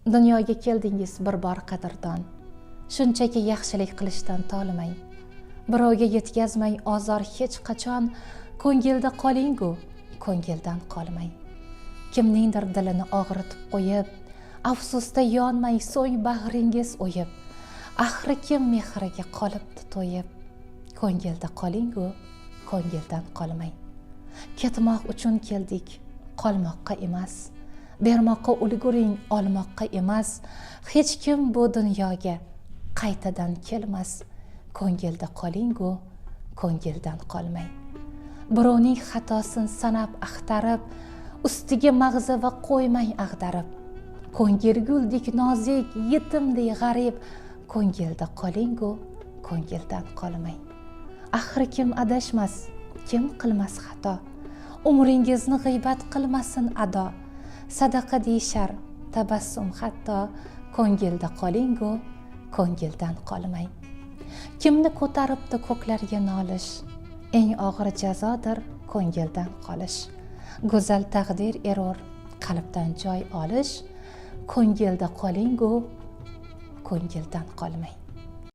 Dunyoga keldingiz bir bor, qadrdon, shunchaki yaxshilik qilishdan tolmang. Birovga yetkazmang ozor hech qachon, ko'ngilda qolingu, ko'ngildan qolmang. Kimningdir dilini og'ritib qo'yib, afsusda yonmang so'ng bag'ringiz o'yib. Axri kim mehriga qolibdi to'yib? Ko'ngilda qolingu, ko'ngildan qolmang. Ketmoq uchun keldik, qolmoqqa emas. Bermoqqa ulguring, olmoqqa emas. Hech kim bu dunyoga qaytadan kelmas. Ko'ngilda qolingu, ko'ngildan qolmang. Birovning xatosin sanab, axtarib, ustiga mag'zava qo'ymang ag'darib. Ko'ngil guldek nozik, yetimdek g'arib. Ko'ngilda qolingu, ko'ngildan qolmang. Axir kim adashmas, kim qilmas xato? Umringizni g'iybat qilmasin ado. Sadaqa deyishar tabassum hatto. Ko'ngilda qolingu, ko'ngildan qolmang. Kimni ko'taribdi ko'klarga nolish? Eng og'ir jazodir ko'ngildan qolish. Go'zal taqdir erur qalbdan joy olish. Ko'ngilda qolingu, ko'ngildan qolmang.